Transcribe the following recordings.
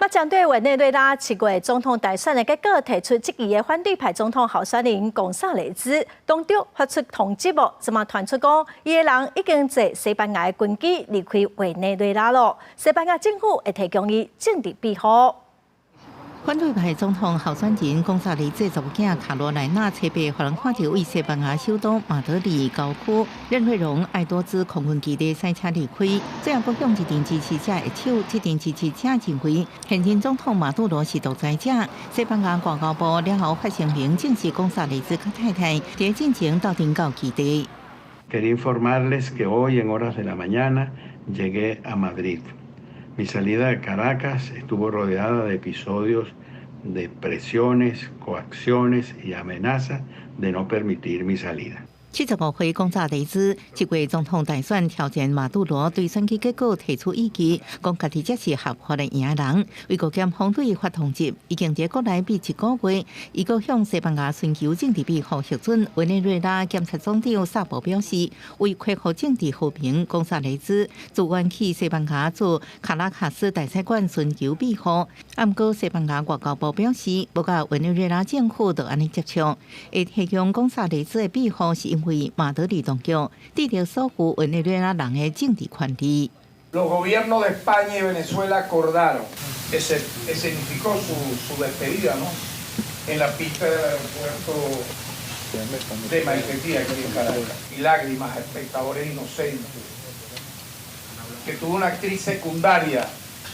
針對委內瑞拉7月總統大選的結果，提出質疑的反對派總統候選人貢薩雷茲當中發出通緝哦，這馬傳出講，伊的人已經坐西班牙的軍機離開委內瑞拉咯。西班牙政府會提供伊政治庇護。反對派總統候選人貢薩雷茲查某囝卡羅萊納初八予人看著對西班牙首都馬德里郊區任內容愛多茲空軍基地駛車離開，最後閣向一陣支持者握手。這陣支持者認為現任總統馬杜羅是獨裁者。西班牙外交部了後發聲明證實貢薩雷茲佮太太佇進前到陣到基地。 Quería informarles que hoy en horas de la mañana llegué a Madrid. Mi salida de Caracas estuvo rodeada de episodios de presiones, coacciones y amenazas de no permitir mi salida. 75歲貢薩雷茲7月總統大選挑戰馬杜羅，對選舉結果提出異議，講家己才是合法的贏人。美國檢方對伊發通緝，已經佇國內秘一個月，伊閣向西班牙尋求政治庇護核准。委內瑞拉檢察總長薩博表示，為恢復政治和平，貢薩雷茲自願去西班牙駐卡拉卡斯大使館尋求庇護。毋過西班牙外交部表示，無佮委內瑞拉政府就按呢接觸，會提供貢薩雷茲的庇護是因為馬德里當局致力守護委內瑞拉人的政治權利。 Los gobiernos de España y Venezuela acordaron que se escenificó su despedida, ¿no?, en la pista del aeropuerto de Maiquetía, aquí en Caracas. Y lágrimas, espectadores inocentes. Que tuvo una actriz secundaria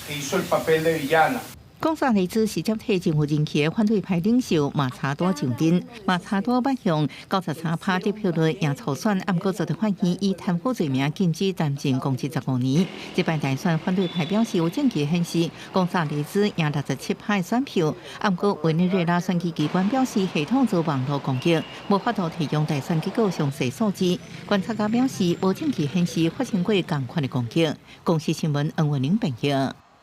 que hizo el papel de villana. 貢薩雷茲是接替真有人氣的反對派領袖馬查多上陣。馬查多捌用93%得票率贏初選，毋過遭到發現以貪腐罪名禁止擔任公職15年。這擺大選反對派表示有證據顯示貢薩雷茲贏67%的選票，毋過委內瑞拉選舉機關表示系統遭網路攻擊，無法度提供大選結果詳細數字。觀察家表示無證據顯示發生過仝款的攻擊。公視新聞恩文玲編譯。